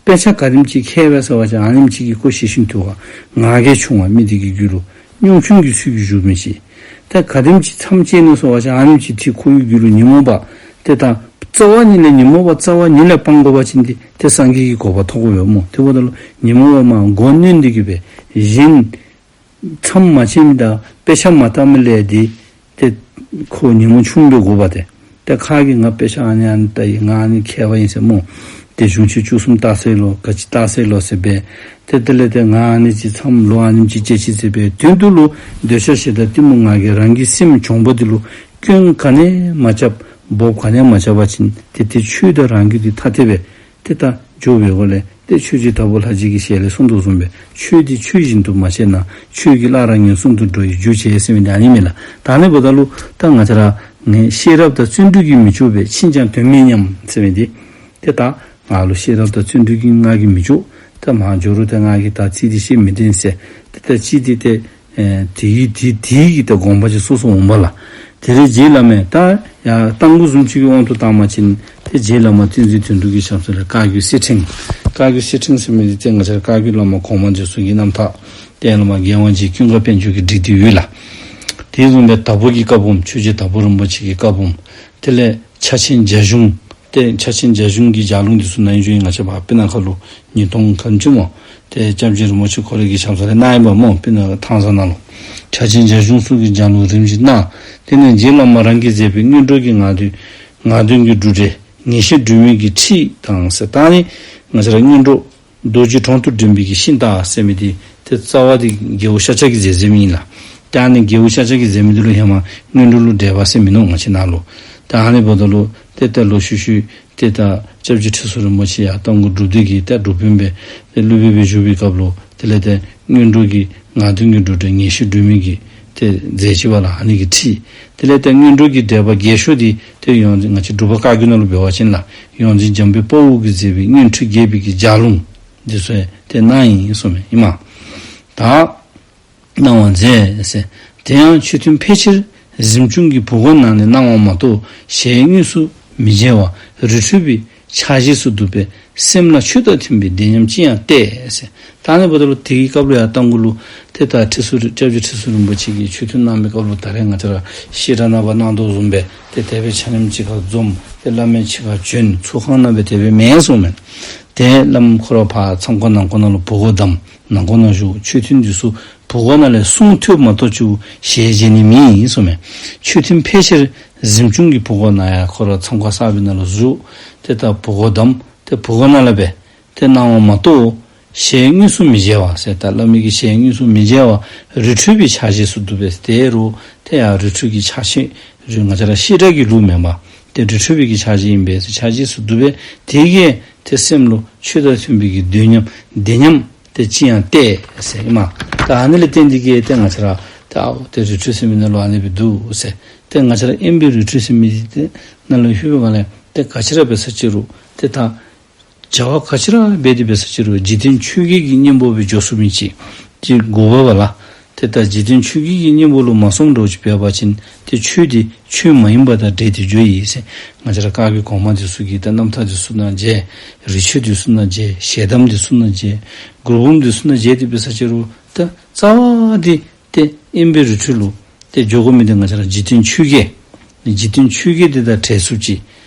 དཔེ་ཆ་ག་དེམ་ཅིག་མཁས་པས་ཟེར་བ་ཅིན་ཨ་ནེམ་ཅིག་གིས་ཁོ་ཞི་ཞིང་དུལ་བ། ང་རྒྱལ་ཆུང་བ་མི་འདི་གི་རྒྱུད་ལུ། གཉོམ་ཆུང་གི་ཚུལ་གྱིས་བཞུགས་མི་ཅིག། ཏེ་ག་དེམ་ཅིག་མཚམས་བཅད་ནུག་ཟེར་བ་ཅིན་ཨ་ནེམ་ཅིག་ཏེ་ཁོ་གི་རྒྱུད་ལུ་ཉོན་མོངས་པ་ཏེ་ད་རྩ་བ་ཉིད་ལས་ཉོན་མོངས་པ་རྩ་བ་ཉིད་ལས་སྤང་དགོ་པ་ཅིན་ཏེ་ཏེ་སངས་རྒྱས་ཀྱི་གོ་འཕང་ཐོབ་དགོ་པས་སྨོ། དེ་འབདཝ་ད་ལུ་ཉོན་མོངས་པ་མར་མགོ་གནོན་འདི་གིས་སྦེ་གཞན་མཚམས་མ་བཅད་མི་དང་དཔེ་ཆ་མ་བལྟ་མི་ལས་འདི་ཏེ་ཁོ་ཉོན་མོངས་ཆུང་སྦེ་དགོ་པ་ཏེ། ཏེ་ཁ་གིས་ང་དཔེ་ཆ་ཨ་ནི་ཨ་ནི་བལྟ་ཡི། ང་ཨ་ནི་མཁས་པ་ཨིན་ཟེར་སྨོ། ཏེ་གཞུང་ཆེན་བཅུ་གསུམ་བལྟ་ཟེར་ལོ། ག་ཅི་བལྟ་ཟེར་ལོ་ཟེར་སྦེ། ཏེ་དེ་ལས་ཏེ་ང་ཨ་ནི་ཅིག་མཚམས་ལོ་ཨ་ནེམ་ཅིག་བཅད་ཅི་ཟེར་སྦེ། དོན་དུ་ལུ་འདོད་ཆགས་ཞེ་སྡང་གཏི་མུག་ང་རྒྱལ་རང་གི་སེམས་གྱོང་པོ་འདི་ལུ་སྐྱོན་ག་ནི་ཡང་མ་རྐྱབ་འབོབ་ག་ནི་ཡང་མ་རྐྱབ་པ་ཅིན་ཏེ་ཏེ་ཆོས་དང་རང་རྒྱུད་འདི་ཐ་དད་སྦེ་ཏེ་ད་འགྱོ་བའི་སྒོ་ལས་ཏེ་ཆོས་རྗེ་དྭགས་པོ་ལྷ་རྗེ་གི་ཞལ་ལས་གསུངས་དོ་བཟུམ་སྦེ་ཆོས་འདི་ཆོས་བཞིན་དུ་མ་བྱས་ན། ཆོས་ཀྱིས་བླ་རབས་ངན་སོང་དུ་འགྲོ་བའི་རྒྱུ་བྱེད་ཟེར་མི་འདི་ཨ་ནི་མས་ལགས། ད་ཨ་ནི་འབདཝ་ད་ལུ་ད་ང་བཅས་ར་ ངས་ཤེས་རབ་དང་བརྩོན་འགྲུས་ཀྱིས་མི་ལྕོགས་པས། ཕྱིན་ཀྱང་དོན་མེད་སྙམ་ཟེར་མི་འདི། ཏེ་ད་ང་ལུ་ཤེས་རབ་དང་བརྩོན་འགྲུས་ཀྱིས་ང་གིས་མི་ལྕོགས། ད་མ་འགྱོ་རུང་ཏེ་ང་གིས་ད་ཚིག་འདི་བཤད་མི་བཏུབ་ཟེར། ཏེ་ད་ཅི་འདི་ཏེ་ཨེ་དེའི་དེ་དེའི་གི་ཏེ་དགོངས་པ་ཅིག་སོ་སོ་འོང་བ་ལགས། དེ་ལས་རྗེ་བླ་མས་ད་ཡར་རྟ་མགོ་བཟུམ་ཅིག་གི་དབང་དུ་བཏང་བ་ཅིན་ཏེ་རྗེ་བླ་མ་བསྟན་འཛིན་དོན་གྲུབ་ཀྱི་ཞབས་ས་ལས་བཀའ་བརྒྱུད་གསེར་ཕྲེང་། བཀའ་བརྒྱུད་གསེར་ཕྲེང་ཟེར་མི་འདི་ཏེ་ང་བཅས་ར་བཀའ་བརྒྱུད་བླ་མ་གོང་མ་འདི་ཚུ་གི་རྣམ་ཐར། ཏེ་བླ་མ་རྒྱལ་དབང་རྗེ་ཀུན་དགའ་དཔལ་འབྱོར་གྱིས་བསྒྲིགས་ཏེ་ཡོད་ལགས། དེ་བཟུམ་སྦེ་དྭགས་པོ་གི་བཀའ་འབུམ་ཆོས་རྗེ་དྭགས་པོ་རིན་པོ་ཆེ་གི་བཀའ་འབུམ། དེ་ལས་ཕྱག་ཆེན་རྒྱ་གཞུང་། ཏེ་ཕྱག་ཆེན་རྒྱ་གཞུང་གི་ལྗགས་ལུང་འདི་ཚུ་ནང་ཡོད་ཡོད། ང་བཅས་པ་སྤུ་ན་ཁ་ལུ་ཉིས་སྟོང་ག་ཅི་སྨོ། ཏེ་སྐྱབས་རྗེ་རིན་པོ་ཆེ་ཁོ་རའི་གི་ཞབས་ས་ལས་གནང་ཡི་པ་སྨོ། སྤུ་ན་ཁ་ཐང་ས་ནང་ལུ་ཕྱག་ཆེན་རྒྱ་གཞུང་ཚུ་གི་ལྗགས་ལུང་རིམ་བཞིན་གནང་། དེ་ནས་རྗེ་བླ་མ་རང་གིས་མཛད་པའི་སྔོན་འགྲོ་གི་ངག་འདོན། ངག་འདོན་གྱི་འབྲུ་འགྲེལ་ངེས་ཤེས་སྒྲོན་མེ་གི་ཁྲིད་དང་ཟེར། ད་ནི་ང་བཅས་ར་སྔོན་འགྲོ་རྡོ་རྗེ་གྲོང་དུ་འདྲེན་པའི་གི་ཤིང་རྟ་ཟེར་མི་འདི་ཏེ་རྩ་བ་འདི་རྒྱལ་པོ་ཤཱཀྱ་གིས་མཛད་མཛད་མི་ཨིན་ལགས། ད་ནི་རྒྱལ་པོ་ཤཱཀྱ་གིས་མཛད་མི་འདི་ལུ་ཧེ་མ་སྔོན་འགྲོ་ལུ་འགྲེལ་པ་ཟེར་མིན་ནུག་ང་བཅས་ནང་ལུ། ད་ཨ་ནི་འབདཝ་ད་ལུ་ཏེ་ད་ལོག་ཤུལ་ཤུལ་ཏེ་ད་སྐྱབས་རྗེ་ཁྲི་ཟུར་རིན་པོ་ཆེ་ཡར་རྟ་མགོ་སྒྲུབ་སྡེ་གི་ད་སྒྲུབ་དཔོན་སྦེ་ཏེ་སློབ་དཔོན་སྦེ་བཞུགས་པའི་སྐབས་ལུ་དེ་ལས་ཏེ་སྔོན་འགྲོ་གི་ངག་འདོན་གྱི་འབྲུ་འགྲེལ་ངེས་ཤེས་སྒྲོན་མེ་གི་ཏེ་མཛད་ཅི་པ་ལགས། ཨ་ནི་གི་ཁྲིད། དེ་ལས་ཏེ་སྔོན་འགྲོ་གི་འགྲེལ་པ་རྒྱས་ཤོས་འདི་ཏེ་ཡོངས་འཛིན་ང་བཅས་འབྲུག་པ་བཀའ་བརྒྱུད་ནང་ལུ་འབད་བ་ཅིན་ལགས། ཡོངས་འཛིན་འཇམ་དཔལ་དཔའ་བོ་གིས་མཛད་པའི་སྔོན་འཁྲིད་རྒྱས་པའི་གི་ལྗགས་ལུང་འདི་ཚུ་ཏེ་གནང་ཡི་གསུངམ་ཨིན་མས། ད་གནང་བ་མཛད་ཟེར། དེ་ཡང་མཆོད་རྟེན་ཕལ་ཆེར་གཟིམ་ཆུང་གི་བུ་གོ་ནང་ནས་གནང་བ་མ་གཏོགས་ཞལ་དངོས་སུ་མི་མཇལ་བ་རི་ཁྲོད་པའི་ཕྱག་བཞེས་སུ་འདུག་པས། སེམས་ལ་ཆོས་དང་མཐུན་པའི་བདེ་ཉམས་ཅི་ཡང་སྟེར་ཟེར། ད་ཨ་ནི་འབདཝ་ད་ལུ་དེའི་སྐབས་ལུ་ཡར་རྟ་མགོ་ལུ་ཏེ་ད་ཁྲི་ཟུར་སྐྱབས་རྗེ་ཁྲི་ཟུར་རིན་པོ་ཆེ་གིས་ཆོས་ཐུན་གནང་བའི་སྐབས་ལུ་ད་རེས་ང་བཅས་ར་བཤད་གྲྭ་ནང་ཕར་གནང་དོ་བཟུམ་སྦེ་ཏེ་དེ་སྦེ་ཆ་མཉམ་གཅིག་ཁར་འཛོམས། ཏེ་བླ་མ་གཅིག་ཁར་བྱོན། ཚོགས་ཁང་ནང་སྦེ་དེ་སྦེ་མེན་གསུངམ་མས། ཏེ་བླམ་ཁོ་ར་ཕར་མཚམས་ཁང་ནང་ཁོ་ནང་ལུ་བུ་གོ་བསྡམས། ནང་ཁོ་ནང་བཞུགས། མཆོད་རྟེན་འདི་ཚུ་བུ་གོ་ནང་ལས་གསུང་ཐོས་མ་གཏོགས་ཅིག་ཞལ་མཇལ་ནི་མེད་གསུངམ་མས། མཆོད་རྟེན་ཕལ་ཆེར་གཟིམ་ཆུང་གི་བུ་གོ་ནང་ཡང་ཁོ་ར་མཚམས་ཁང་གསར་པའི་ནང་ལུ་བཞུགས། ཏེ་ད་བུ་གོ་བསྡམས། ཏེ་བུ་གོ་ནང་ལས་སྦེ་ཏེ་གནང་བ་མ་གཏོགས་ཞལ་དངོས་སུ་མི་མཇལ་བ་ཟེར། ད་བླ་མའི་གི་ཞལ་དངོས་སུ་མི་མཇལ་བ་རི་ཁྲོད་པའི་ཕྱག་བཞེས་སུ་འདུག་པས། དེ་རུ་ཏེ་ཡར་རི་ཁྲོད་ཀྱི་ཕྱག་བཞེས་རུ་ང་བཅས་ར་བཤད་གྲྭ་གི་ལུགས་མེན་པར་ཏེ་རི་ཁྲོད་པའི་གི་ཕྱག་བཞེས་ཨིན་པས་ཟེར། ཕྱག་བཞེས་སུ་འདུག་པས། དེ་གིས་ཏེ་སེམས་ལུ་ཆོས་དང་མཐུན་པའི་གི་བདེ་ཉམས་བདེ་ཉམས་ཏེ་ཅི་ཡང་སྟེར་ཟེར་ཨིན་མས། ད་ཨ་ནི་ལས་བརྟེན་ཏེ་གིས་ཏེ་ང་བཅས་ར་ད་ཨོ་ཏེ་རི་ཁྲོད་ཟེར་མི་ནང་ལུ་ཨ་ནི་སྦེ་འདུག་ཟེར། ཏེ་ང་བཅས་ར་དབེན་པའི་རི་ཁྲོད་ཟེར་མི་འདི་ཏེ་ནང་ལུ་ལྷོད་པའི་སྒང་ལས་ཏེ་ག་ཅི་ར་འབད་ས་ཅི་རུང་ཏེ་ད་བྱ་བ་ག་ཅི་ར་འབད་དེ་འབད་ས་ཅི་རུང་འཇིག་རྟེན་ཆོས་བརྒྱད་ཀྱི་གཉེན་པོ་སྦེ་འགྱོ་ཚུགས་མི་ཅིག་ཅིག་དགོ་པས་ལགས། ཏེ་ད་འཇིག་རྟེན་ཆོས་བརྒྱད་ཀྱི་གཉེན་པོ་ལུ་མ་སོང་འགྱོ་ཅིག་འབད་བ་ཅིན་ཏེ་ཆོས་འདི་ཆོས་མ་ཡིན་པ་དང་འདྲེས་ཏེ་འགྱོཝ་ཨིན་ཟེར། ང་བཅས་ར་བཀའ་བརྒྱུད་གོང་མ་འདི་ཚུ་གི་ད་རྣམ་ཐར་འདི་ཚུ་ནང་མཇལ། རི་ཆོས་འདི་ཚུ་ནང་མཇལ། ཞལ་གདམས་འདི་ཚུ་ནང་མཇལ། མགུར་འབུམ་འདི་ཚུ་ནང་མཇལ་ཏེ་འབད་ས་ཅི་རུང་ད་རྩ་བ་འདི་ཏེ་དབེན་པའི་རི་ཁྲོད་ལུ་ཏེ་འགྱོ་དགོ་མི་འདི་ང་བཅས་ར་འཇིག་རྟེན་ཆོས་བརྒྱད། འཇིག་རྟེན་ཆོས་བརྒྱད་འདི་དང་བྲལ་ཚུགསཔ་ཅིག་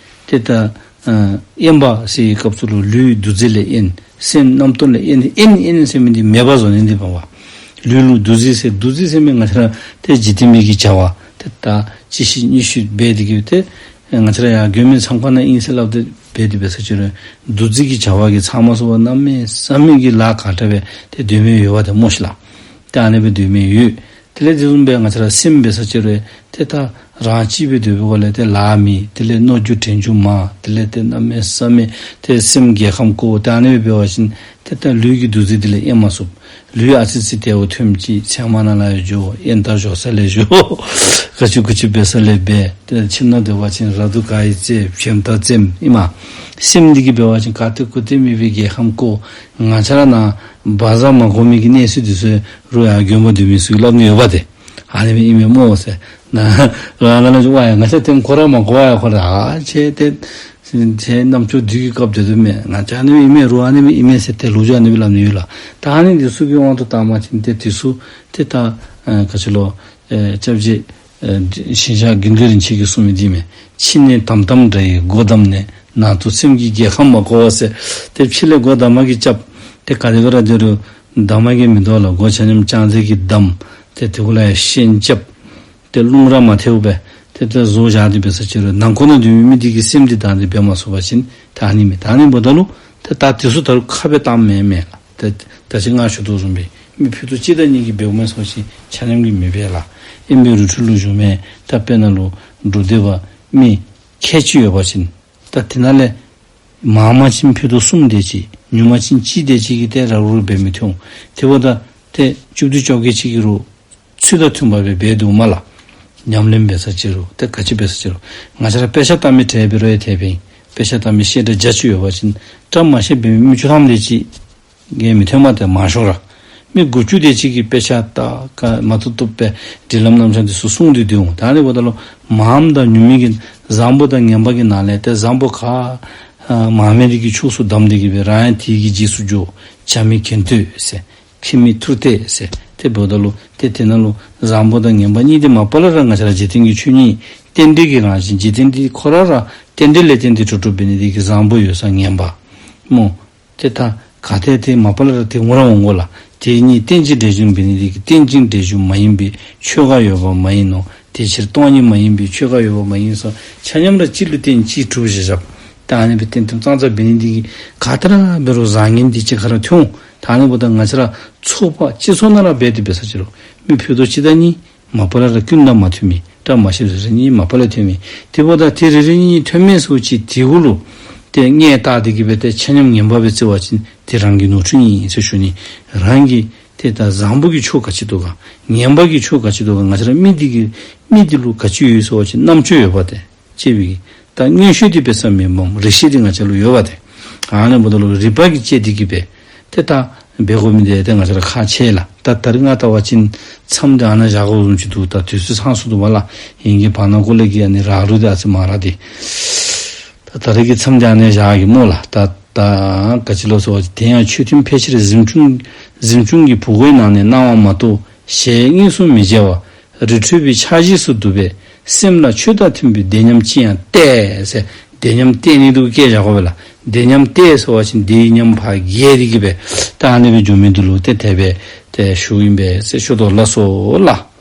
ཏེ་ད་ཨ་དབེན་པ་ཟེར་བའི་སྐབས་སུ་ལུ་ལུས་འདུ་འཛི་ལས་དབེན། སེམས་རྣམ་རྟོག་ལས་དབེན། དབེན་དབེན་ཟེར་མི་འདི་མེད་པ་བཟོ་ནི་འདི་འབད་བ། ལུས་ལུ་འདུ་འཛི་ཟེར། འདུ་འཛི་ཟེར་མི་ང་བཅས་ར་ཏེ་འཇིག་རྟེན་པའི་གི་བྱ་བ་ཏེ་ད་གཅིག་ཤུལ་གཉིས་ཤུལ་འབད་དེ་གིས་ཏེ་ང་བཅས་ར་ཡར་མགོན་མེད་ཚང་ཁོ་ན་ཨིན་ཟེར་སླབ་སྟེ་འབད་དེ་འབད་ས་ཅི་རུང་འདུ་འཛི་གི་བྱ་བ་གིས་ཚང་མ་སོང་བ་གནམ་མེད་ས་མེད་ཀྱི་ལཱ་ག་དྲག་སྦེ་ཏེ་སྡོད་མི་ཡོདཔ་ཏེ་སྨོ་ཤིག་ལགས། ཏེ་ཨ་ནི་སྦེ་སྡོད་མི་ཡོད། དེ་ལས་དེ་བཟུམ་སྦེ་ང་བཅས་ར་སེམས་འབད་ས་ཅི་རུང་ཏེ་ད་རང་གཅིག་སྦེ་སྡོད་པའི་སྒང་ལས་ཏེ་ལཱ་མེད། དེ་ལས་རྣོ་རྒྱུག་དྲན་རྒྱུག་མང་། དེ་ལས་ཏེ་གནམ་མེད་ས་མེད་ཏེ་སེམས་རྒྱལ་ཁམས་དཀར། ཏེ་ཨ་ནི་སྦེ་འབད་བ་ཅིན་ཏེ་ད་ལུས་ཀྱི་འདུ་འཛི་འདི་ལས་དབེན་མ་ཚུགས། ལུས་ཨ་ཙི་ཅིག་དལ་བ་ཐོནམ་ཅིག་ཚལ་མ་ནང་ལུ་ཡར་འགྱོ། ཡན་ཏ་བཞོ་ས་ལས་བཞོ། ག་ཅི་གུ་ཅི་འབད་ས་ལས་འབད། ཏེ་ཁྱིམ་ནང་སྡོད་པ་ཅིན་ར་དུ་ག་ཡི་རྩེ་བྱེམ་ཐག་རྩེམ་ཨིན་མས། སེམས་འདི་གིས་འབད་བ་ཅིན་ག་ཏེ་གུ་ཏེ་མེད་པའི་རྒྱལ་ཁམས་དཀར། ང་བཅས་ར་ནཱ་བ་ཟ་མ་དགོ་མི་གི་གནས་ཚུལ་འདི་ཚུ་རུང་ཡར་དགོན་པ་སྡོད་མི་ཚུ་གིས་སླབ་ནི་ཡོདཔ་ཏེ། ཨ་ནི་སྦེ་ཨིན་མས་སྨོ་ཟེར། ནཱ་རང་ནཱ་ལུ་འགྱོ་བ་ཡང་ང་བཅས་ཏེ་ཁོ་ར་མ་གོ་བ་ཡང་ཁོ་ར་ཨ་ཅེ་ཏེ་ཏེ་རྣམ་ཅོ་བདུད་ཀྱི་བཀབ་སྟེ་སྡོད་མི་ང་བཅས་ཨ་ནི་སྦེ་ཨིན་མས། རུང་ཨ་ནི་སྦེ་ཨིན་མས་ཟེར་ཏེ་ལོ་རྒྱུས་ཨ་ནི་སྦེ་སླབ་ནི་ཡོད་ལགས། ད་ཨ་ནི་འདི་ཚུ་གི་དབང་དུ་བཏང་བ་ཅིན་ཏེ་འདི་ཚུ་ཏེ་ད་ཨ་ག་ཅི་ལོ་ཨེ་སྐྱབས་རྗེ་ཨེ་ཞིང་གཤེགས་དགེ་འདུན་རིན་ཆེན་གྱིས་གསུངས་མི་འདི་མས། ཕྱི་ནས་དམ་དམ་དགྲ་ཡི་སྒོ་བསྡམས་ནས། ནང་དུ་སེམས་ཀྱི་རྒྱལ་ཁམས་མ་བསྐོར་བར་ཟེར། ཏེ་ཕྱི་ལས་སྒོ་བསྡམ་མ་གིས་རྐྱབ། ཏེ་ག་དེ་སྦེ་ར་འདི་རུང་བསྡམ་མ་གིས་མི་དོ་ལགས། སྒོ་ཆ་མཉམ་ཅང་ཙེ་གིས་བསྡམས། ཏེ་དེ་གུ་ལུ་ཡང་ཤན་རྐྱབ། ཏེ་རླུང་ར་མ་ཐལཝ་སྦེ་ཏེ་ཏེ་བཟོ་བཞག་སྟེ་འབད་ས་ཅི་རུང་ནང་ཁོག་ནང་སྡོད་མི་འདི་གི་སེམས་འདི་དང་འདི་འབད་མ་ཚུགས་པ་ཅིན་ད་ཨ་ནི་མས། ད་ཨ་ནི་འབདཝ་ད་ལུ་ཏེ་ད་འདི་ཚུ་ད་རུང་ཁ་སྦེ་བཏངམ་མེན་མས་ལགས། ཏེ་ད་ཅི་ང་ཞུ་དོ་བཟུམ་སྦེ་མི་ཕུད་རྡོག་གཅིག་དང་གཉིས་ཀྱིས་འབདཝ་མས་ཟེར་བ་ཅིན་ཆ་མཉམ་གྱིས་མི་འབད་ལགས། དབེན་པའི་རི་ཁྲོད་ལུ་བཞུགས་མི་ད་དཔེར་ན་ལུ་སྒྲུབ་སྡེ་པ་མི་ཁལ་གཅིག་ཡོད་པ་ཅིན་ད་དེ་ནང་ལས་མང་མ་ཅིན་ཕུད་རྡོག་གསུམ་དེ་ཅིག་ཉུང་མ་ཅིན་གཅིག་དེ་ཅིག་གིས་ཏེ་ར་རུ་རུ་འབད་མི་ཐོན། དེ་འབདཝ་ད་ཏེ་བཅུ་བདུན་བཅོ་བརྒྱད་ཅིག་གིས་རུང་ཚུལ་དང་མཐུན་པ་སྦེ་འབད་འདུག་མས་ལགས། ཉམས་ལེན་འབད་ས་ཅི་རུང་ཏེ་ག་ཅི་འབད་ས་ཅི་རུང་ང་བཅས་ར་དཔེ་ཆ་ལྟ་མི་གྲལ་འབད་རུང་ཡང་དེ་སྦེ་ཨིན། དཔེ་ཆ་ལྟ་མི་བཤད་གྲྭ་བརྒྱ་ཅིག་ཡོད་པ་ཅིན་བཀྲ་མ་ཤིས་པའི་མི་བཅུ་ཐམ་དེ་ཅིག་གིས་མི་ཐོན་མས། ཏེ་མང་ཤོས་ར་མི་དགུ་བཅུ་དེ་ཅིག་གིས་དཔེ་ཆ་ལྟ་ག་མ་བཏུབ་བཏུབ་སྦེ་སྒྲིག་ལམ་རྣམ་གཞག་འདི་ཚུ་བསྲུང་སྟེ་སྡོད་འོང་། ད་ཨ་ནི་འབདཝ་ད་ལུ་མངམ་དང་ཉུང་མི་གི་བཟང་པོ་དང་ངན་པ་གི་ནང་ལས་ཏེ་བཟང་པོ་ག་ཨ་མངམ་འདི་གི་ཕྱོགས་སུ་བདམས་ཏེ་གི་སྦེ་རང་ཡང་དེ་གི་རྗེས་སུ་འཇུག། བྱ་མི་གན་དྷོ་ཟེར། ཁྱིམ་མི་ཐུར་ཏེ་ཟེར། དེ་འབདཝ་ད་ལུ་ཏེ་དེ་ནང་ལུ་བཟང་པོ་དང་ངན་པ་གཉིས་དེ་མ་པ་ལས་ར་ང་བཅས་ར་འཇིག་རྟེན་གྱི་ཆོས་ཉིད་རྟེན་འབྲེལ་གྱི་རང་བཞིན་འཇིག་རྟེན་འདི་ཁོ་ར་ར་རྟེན་འབྲེལ་ལས་བརྟེན་ཏེ་གྲུབ་གྲུབ་འབད་ནི་དེ་གིས་བཟང་པོ་ཡོད་ས་ངན་པ་སྨོ། ཏེ་ད་ག་ཏེ་དེ་མ་པ་ལས་ར་དེ་ངོ་ར་འོང་དགོ་ལགས། དེ་གཉིས་རྟེན་ཅིང་འབྲེལ་འབྱུང་འབད་ནི་དེ་གིས་རྟེན་ཅིང་འབྲེལ་འབྱུང་མ་ཡིན་པའི་ཆོས་འགའ་ཡོད་པ་མ་ཡིན་ནོ། དེ་ཕྱིར་སྟོང་ཉིད་མ་ཡིན་པའི་ཆོས་འགའ་ཡོད་པ་མ་ཡིན་ཟེར་ཆ་མཉམ་ར་གཅིག་ལུ་བརྟེན་གཅིག་གྲུབ་བཞག་བཞགཔ། ད་ཨ་ནི་སྦེ་བརྟེན་ཏེ་ཙང་ཙང་འབད་ནི་དེ་གིས་ག་ཏེ་ར་འབད་རུང་བཟང་ངན་འདི་གཅིག་ཁར་ར་ཐོན། ད་ཨ་ནི་འབདཝ་ད་ང་བཅས་ར་ཚོགས་པ་སྤྱི་ཚོགས་ནང་ར་འབད་དེ་འབད་ས་ཅི་རུང་མི་ཕུད་རྡོག་གཅིག་དང་གཉིས་མ་པ་ལས་ར་ཀུན་དང་མ་མཐུན་མི་བཀྲ་མ་ཤིས་རེ་རེ་གཉིས་མ་པ་ལས་ཐོན་མི། དེ་འབདཝ་ད་དེ་རེ་རེ་གཉིས་ཐོན་མི་ཚུ་ཅིག་དེ་གུ་ལུ་ཏེ་ངན་བཏགས་ཏེ་གི་སྦེ་ཏེ་ཆ་མཉམ་ངན་པ་སྦེ་བརྩི་བ་ཅིན་དེ་རང་གི་ནོར་འཁྲུལ་ཨིན་ཟེར་ཞུ་ནི། རང་གི་ཏེ་ད་བཟང་པོ་གི་ཕྱོགས་ག་ཅི་འདུག་ག་ངན་པ་གི་ཕྱོགས་ག་ཅི་འདུག་ག་ང་བཅས་ར་མི་འདི་གི་མི་འདི་ལུ་ག་ཅི་ཡོད་ཟེར་བ་ཅིན་རྣམ་དཔྱོད་ཡོད་པ་དེ་ཅིག་སྦེ་གི་ད་མངོན་ཤེས་འདི་འབད་ས་མེད་པ་རིག་ཤེས་འདི་ང་བཅས་ལུ་ཡོད་པ་དེ། ཨ་ནི་འབདཝ་ད་ལུ་རིག་པ་གིས་དཔྱད་དེ་གི་སྦེ་ཏེ་ད་འབད་དགོ་མི་འདི་ཏེ་ང་བཅས་ར་ཁག་ཆེ་ལགས། ད་ད་རིས་ང་བལྟ་བ་ཅིན་མཚམས་འདི་ཨ་ནཱ་བཞག་དགོཔ་བཟུམ་ཅིག་འདུག། ད་དུས་ཚོད་ཚང་སོང་འདུག་པ་ལགས། ཨིན་གྱི་བར་ན་ཀོ་ལེ་གི་ཨ་ནི་རག་ལུ་འདི་ཨ་ཙི་མང་ར་འདི། ད་ད་རིས་ཀྱི་མཚམས་འདི་ཨ་ནཱ་བཞག་གེ་སྨོ་ལགས། ད་ད་ག་ཅི་ལོ་ཟེར་བ་ཅིན་དེ་ཡང་ཆོས་མཐུན་ཕལ་ཆེར་གཟིམ་ཆུང་གཟིམ་ཆུང་གི་བུ་གོའི་ནང་ནས་སྣང་བ་མ་གཏོགས་གཞན་དངོས་སུ་མི་མཇལ་བ། རི་ཁྲོད་པའི་ཆར་གཞས་སུ་བསྡུ་བས་སེམས་ལ་ཆོས་དང་མཐུན་པའི་བདེ་ཉམས་ཅི་ཡང་སྟེར་ཟེར། བདེ་ཉམས་སྟེར་ནི་འདུག་སྐད་བཞག་དགོ་པས་ལགས། བདེ་ཉམས་སྟེར་ཟེར་བ་ཅིན་བདེ་ཉམས་ཕར་རྒྱས་ཏེ་གི་སྦེ་ད་ཨ་ནི་སྦེ་འགྱོ་མི་འདི་ལུ་ཏེ་དེ་སྦེ་ཏེ་ཞུཝ་ཨིན་པས་ཟེར་ཞུ་དོ་ལགས་སོ་ལགས།